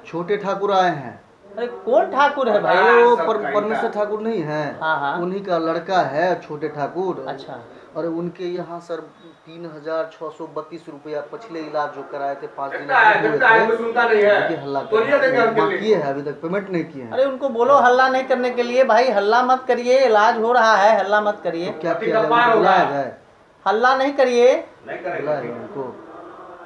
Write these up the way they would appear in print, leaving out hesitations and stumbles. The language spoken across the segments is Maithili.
छोटे ठाकुर आए हैं। अरे कौन ठाकुर है भाई? वो सब कहीं परमेश्वर का। ठाकुर नहीं है। हाँ, हाँ। उन्हीं का लड़का है छोटे ठाकुर। अच्छा। और उनके यहाँ सर 3632 रुपया पिछले इलाज जो कराए थे 5 दिन देखता है, हुए देखता है, थे, कोई सुनता नहीं है। उनकी हल्ला कर तोड़िए रहे देंगे हैं। हम बाकी दिल्ली। है, अभी तक पेमेंट नहीं किए हैं। अरे उनको बोलो हल्ला नहीं करने के लिए भाई, हल्ला मत करिए, इलाज हो रहा है, हल्ला मत करिए। तो क्या पति किया का जाए? पार उनको होगा। बुलाया जाए? हल्ला नहीं करिए। नहीं करेंगे। बुलाया जाए उनको।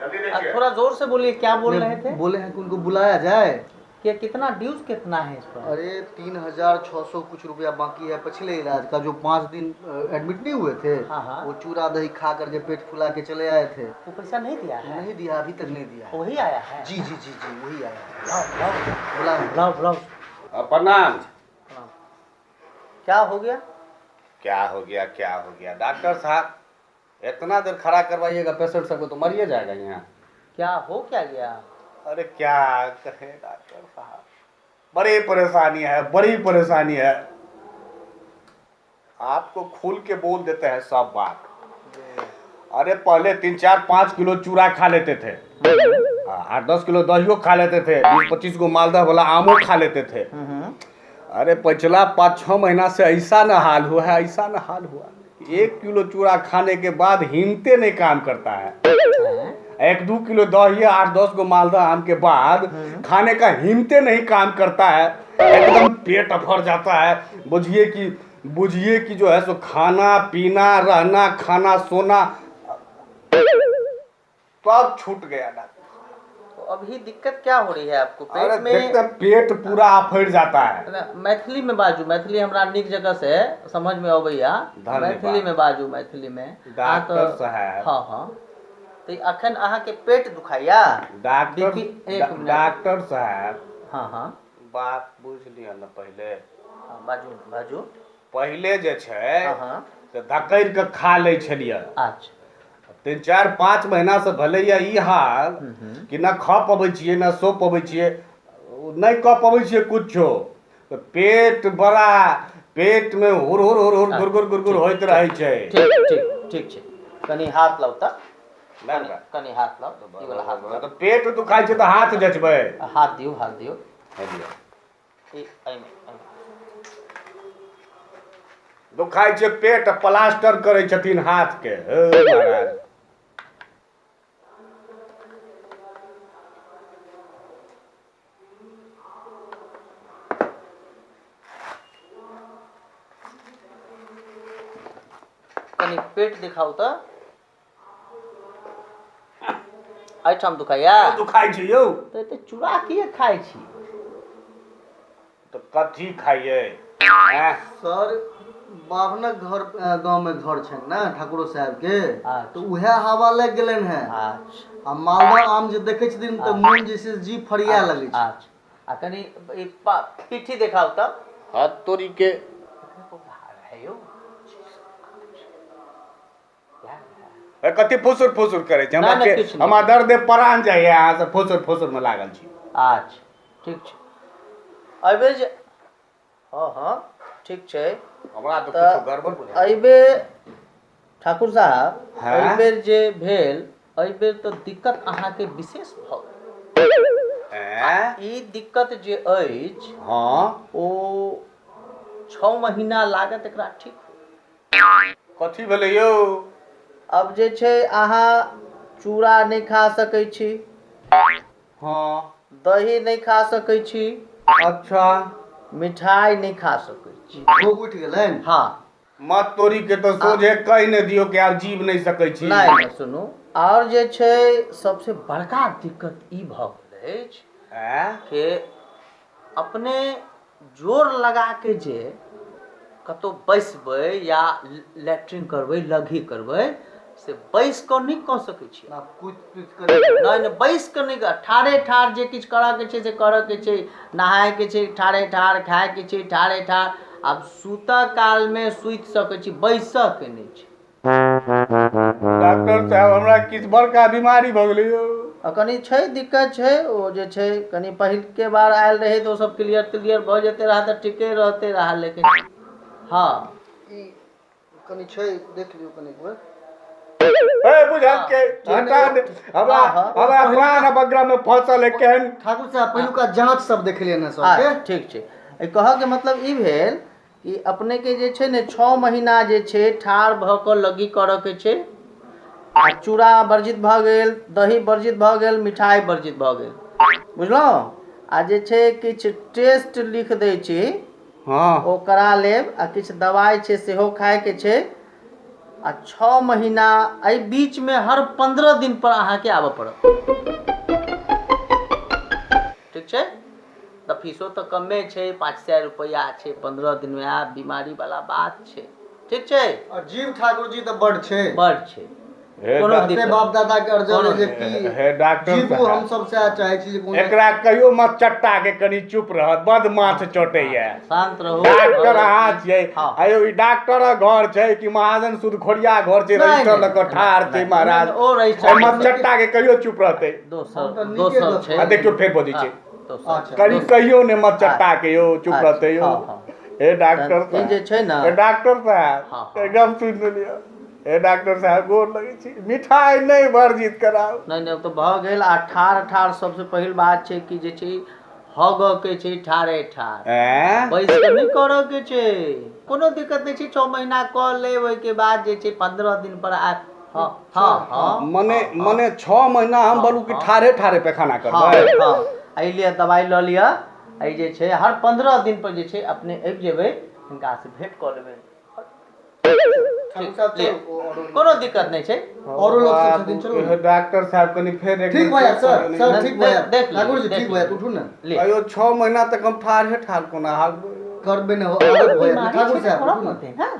जल्दी देखिए। थोड़ा जोर से बोलिए, क्या बोल नहीं, रहे थे? बोले हैं कि उनको बुलाया जाए। कि कितना ड्यूज कितना है इस पर? अरे 3600 कुछ रुपया बाकी है पिछले इलाज का, जो 5 दिन एडमिट नहीं हुए थे। हाँ, हाँ। वो चूरा दही खा करके पेट फुला के चले आए थे। वो पैसा नहीं दिया है? नहीं दिया, अभी तक नहीं दिया है। वही आया है? जी जी जी जी, वही आया है। लाओ, लाओ। बुलाओ। लाओ, बुलाओ। प्रणाम। प्रणाम। क्या हो गया? क्या हो गया, क्या हो गया डॉक्टर साहब? इतना देर खड़ा करवाइएगा पेशेंट सबको तो मरिए जाएगा यहाँ। क्या हो क्या गया? अरे क्या कहे डॉक्टर साहब, बड़ी परेशानी है, बड़ी परेशानी है। आपको खुल के बोल देते हैं सब बात। अरे पहले 3-4-5 किलो चूड़ा खा लेते थे, 8-10 किलो दहियो खा लेते थे, 20-25 गो मालदह वाला आमो खा लेते थे। अरे पिछला 5-6 महीना से ऐसा न हाल हुआ है, ऐसा न हाल हुआ, 1 किलो चूड़ा खाने के बाद हिम्मते नहीं काम करता है। 1-2 किलो दही 8-10 गो मालदह आम के बाद खाने का हिम्मते नहीं काम करता है, एकदम पेट अफर जाता है। बुझिए कि जो है सो खाना पीना रहना खाना सोना सब छूट गया डॉक्टर। तो अभी दिक्कत क्या हो रही है आपको? पेट अरे में देखते हैं, पेट पूरा अफर जाता है। ना, मैथिली में बाजू, मैथिली हमरा निक जगह से समझ में अबैया। धन्यवाद। मैथिली में बाजू, मैथिली में। डॉक्टर हाँ, तो साहब। हाँ, हाँ। तो अखन अहाँ के पेट दुखाइया? बीपी, एक मिनट। डॉक्टर साहब। हाँ, हाँ। बात बुझ लिया ना पहले। हाँ, बाजू, बाजू। पहले जे छै, हाँ, हाँ। से धकड़ि के खा लै छलियै। अच्छा। 3-4-5 महीना से भेलैया ई हाल कि ना खा पबै छियै ना सो पबै छियै, नहि कऽ पबै छियै कुछो। तऽ पेट बड़ा, पेट में हुर हुर हुर हुर गुर गुर गुर गुर होइत रहै छै। ठीक, ठीक, ठीक छै। कनी हाथ लाउ तऽ। नहि, नहि। कनी हाथ लाउ, ई वाला हाथ लाउ। तऽ पेट दुखाइ छै तऽ हाथ जचबै। हाथ दियौ, हाथ दियौ। हे दियौ। ई, एहिमे, एहिमे। दुखाइ छै पेट, प्लास्टर करै छथिन हाथ के। हे महाराज। कनी पेट दिखाउ तऽ। एहिठाम दुखाइया? दुखाइ छै यौ। तऽ एते चूड़ा किए खाइ छी? तऽ कथी खाइयै? हैं? सर, बाभनक घर, गाँव में घर छनि ने ठाकुरो साहब के, अच्छा। तऽ उएह हवा लागि गेलनि हेँ। अच्छा। आ मालदह आम जे देखै छथिन तऽ अच्छा। मोन जे छै जी फरिया अच्छा, लगै छै। अच्छा। आ कनी ई पीठी देखाउ तऽ। हाथ तोड़ी के। है यौ। ए, कथी फुसुर फुसुर करै छै? नहि, नहि, किछु नहि। हमरा दर्द परान जाइया, अहाँ सब फुसुर फुसुर में लागल छी। अच्छा, ठीक छै। एहिबेर जे, हँ, हँ, ठीक छै। हमरा तऽ तऽ किछु गड़बड़ बुझाइ। एहिबेर ठाकुर साहब, हैं? एहिबेर जे भेल, एहिबेर तऽ दिक्कत अहाँके विशेष भऽ गेल। हैं? ई दिक्कत जे अछि, हाँ। ओ 6 महीना लागत एकरा ठीक होय। कथी भेलै यौ? अब जे छै अहाँ चूड़ा नहि खा सकै छी। हाँ। दही नहि खा सकै छी। अच्छा। मिठाई नहि खा सकै छी। भोग उठि गेलनि? हाँ। मत तोरी के तऽ सोझे कहि नहि दियौ कि आब जीव नहि सकै छी। नहि, नहि, सुनू, आओर जे छै सबसे बड़का दिक्कत ई भऽ गेल अछि हैं? कि अपने जोर लगा के जे कतौ बैसबै या लैट्रिन करबै, लघी करबै, से बैस कऽ नहि कऽ सकै छी। आब कुदि कुदि कऽ नहि, नहि, बैस कऽ नहि कऽ, ठाढ़े ठाढ़ जे किछु करऽ के छै से करऽ के छै, नहाय के छै ठाढ़े ठाढ़, खाय के छै ठाढ़े ठाढ़। आब सुतऽ काल मे सुति सकै छी, बैसऽ के नहि छै। डॉक्टर साहब, हमरा किछु बड़का बीमारी भऽ गेलै यौ। आ कनि छै दिक्कत छै, ओ जे छै कनि पहिलके बार आयल रहै तऽ ओ सब क्लियर तिलियर भऽ जेतै रहए तऽ ठीके रहते रहए, लेकिन हँ। ई कनि छै, देख लियौ कनि एक बेर। ए बुझल के हटा दे हमरा हमरा प्राण बगरा में फंसल है केहन। ठाकुर साहब पहिलुका जांच सब देखलियै ने सबके। ठीक छै। एहि कहऽके मतलब ई भेल कि अपने के जे छै ने 6 महीना जे छै ठाढ़ भऽ कऽ लग्गी करऽ के छै। आ चूड़ा वर्जित भऽ गेल, दही वर्जित भऽ गेल, मिठाइ वर्जित भऽ गेल, बुझलहुँ? आ जे छै किछु टेस्ट लिख दै छी, हँ ओ करा लेब, आ किछु दवाइ छै सेहो खायके छै। आ 6 महीना एहि बीचमे हर 15 दिन पर अहाँके आबऽ पड़त, ठीक छै? तऽ फीसो तऽ कमे छै, 500 रुपैआ छै, 15 दिनमे आयब, बीमारी वाला बात छै, ठीक छै? और जीव ठाकुर जी तऽ बड छै, बड छै, हे कोनो अपने दिक्कत बाप दादा के अर्जन है जे की हे डॉक्टर जीवू, साहब। हम सब सएह चाहै छी जे कोनो एकरा कहियो मत चट्टा के कनि चुप रहत, बद माथ चोटैया। शांत रहू डॉक्टर अहाँ छियै। हँ। आयो ई डॉक्टरक घर छै कि महाजन सूदखोरिया घर छै? नहि, रजिस्टर नहि, लऽ कऽ नहि, ठाढ़ छै नहि, महाराज। नहि, ओ रजिस्टर एहि मत चट्टा के कहियो चुप रहतै। दोसर हम तऽ नीके दोसर गप छै। आ देखियौ फेर बजै छै। हँ, दोसर। अच्छा। कनि कहियो ने मत चट्टा के यौ चुप अच्छा, रहतै यौ। हँ, हँ। हे डॉक्टर ई जे छै ने, हे डॉक्टर साहब, हँ, हँ। गप सुनि लेलियै। हे डॉक्टर साहब गोर लगै छी, मिठाइ नहि वर्जित कराउ। नहि नहि, ओ तऽ भऽ गेल। आ ठाढ़ ठाढ़ सबसँ पहिल बात छै कि जे छै हगऽ के छै ठाढ़े ठाढ़, ऐं? बैस कऽ नहि करऽ के छै। कोनो दिक्कत नहि छै, 6 महीना कऽ लेब, ओहिके बाद जे छै 15 दिन पर आयब। हँ हँ हँ। मने मने 6 महीना हम बोलू कि ठाढ़े ठाढ़े पैखाना हँ करबै? हँ, एहि लिए दवाइ लऽ लिअ। एहि जे छै हर 15 दिन पर जे छै अपने आबि जेबै, हिनकासँ भेँट कऽ लेबै। ठाकुर साहब लिअ। चलू, औरो कोनो दिक्कत नहि छै। औरो लोक सब छथिन, चलू हे ने। डॉक्टर साहब कनि फेर एक ठीक बेर भऽ जायत चेक सर, कऽ सर लिअ। ठीक भऽ जायत। देख लियौ, ठाकुर जी देख ठीक भऽ जायत, लियौ। उठू ने। लिअ। अयो 6 महीना तक हम ठाढ़े ठाढ़ कोना हागबै? करबै ने, आदत भऽ जायत। बीमारी ठाकुर छै तऽ साहब करऽ उठू ने। पड़तै ने।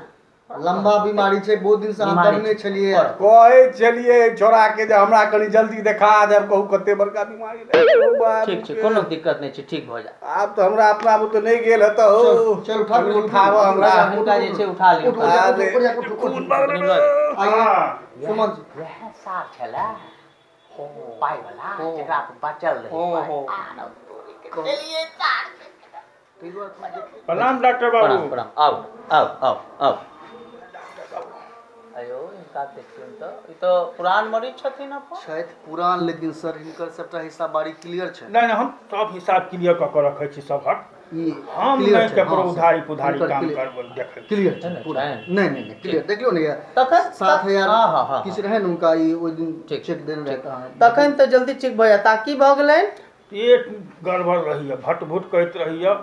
लंबा बीमारी छै, बहुत दिन से अहाँ बीमारी दबने छै। छलियै। करऽ। कहै छलियै छोड़ा के जे हमरा कनि जल्दी देखा देब, कहू कते बड़का बीमारी रहै। ओ बाप ठीक छै, रे। कोनो दिक्कत नहि छै, ठीक भऽ जायत। आब तऽ हमरा अपना बुते नहि गेल हेतौ। चलू, चलू, ठाकुर जी, उठाबऽ हमरा। हिनका जे छै उठा लियौ। उठू, उठू, ऊपर जा, उठू, उठू। आइए, सुमन जी। वएह सार छलै पाइ वाला, जकरा पर बचल रहै पाइ। आर तोरी के देलियै सार के। प्रणाम डॉक्टर बाबू। प्रणाम प्रणाम, आउ आउ आउ आउ। अयो हिनका देखियौन तऽ ई तऽ पुरान मरीज छथिन अपन। छथि पुरान, लेकिन सर हिनकर सबटा हिसाब बारी क्लियर छै। नहि नहि, हम सब हिसाब क्लियर कऽ कऽ रखै छी सबहक। ई हम क्लियर नहि छै, ककरो हँ, सर। उधारी पुधारी हिनकर काम क्लियर- करबै देखै छी। क्लियर छै छै ने, पूरा। छै। नहि नहि नहि, क्लियर देखियौ ने, तखन 7000 हँ हँ हँ किछु रहै ने हुनका, ई ओहि दिन ठीक, चेक देने रहै तऽ तखन तऽ जल्दी ठीक भऽ जायत। आ की भऽ गेलनि? पेट गड़बड़ रहैया, भट भुट करैत रहैया।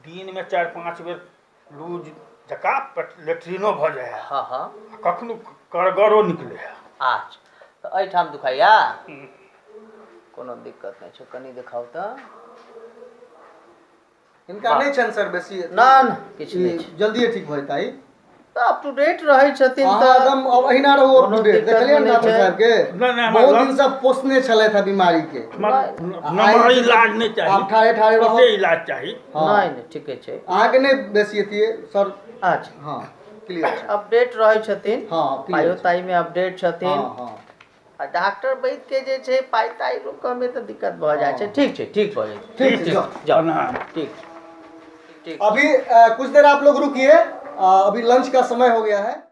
दिन में 4-5 बेर लूज जकाँ लेट्रिनो भऽ जाइ है। हँ हँ। आ कखनो करगरो निकले है। अच्छा, तऽ एहिठाम दुखाइया? कोनो दिक्कत नहि छै, कनि देखाउ तऽ। हिनका नहि छनि सर बेसी। ना ना, किछु नहि ई छै। जल्दिए ठीक भऽ जेतै। तऽ अप टू डेट रहै छथिन अहाँ तऽ एकदम अब अहिना रहू अप कोनो टू डेट। दिक्कत देखलियै ने नहि ठाकुर छै। साहब के, नहि, नहि, हमरा बहुत लग- दिन से पोसने छलथि है बीमारी के। हमरा नमहर इलाज नहि चाही, आब ठाढ़े ठाढ़े रहब। छोटे इलाज चाही। हँ। नहि नहि, ठीके छै। अहाँके नहि बेसी अथी सर। अच्छा। हँ, क्लियर छै। अपडेट रहै छथिन। हँ, क्लियर पाइयो छै। ताइमे अपडेट छथिन। हँ हँ। आ डॉक्टर वैद्य के जे छै पाइ ताइ रोकऽ मे तऽ दिक्कत भऽ जाइ छै। ठीक छै, ठीक भऽ जाइ छै। ठीक छै, जाउ। जाउ। प्रणाम। ठीक ठीक। अभी कुछ देर आप लोग रुकिए, अभी लंच का समय हो गया है।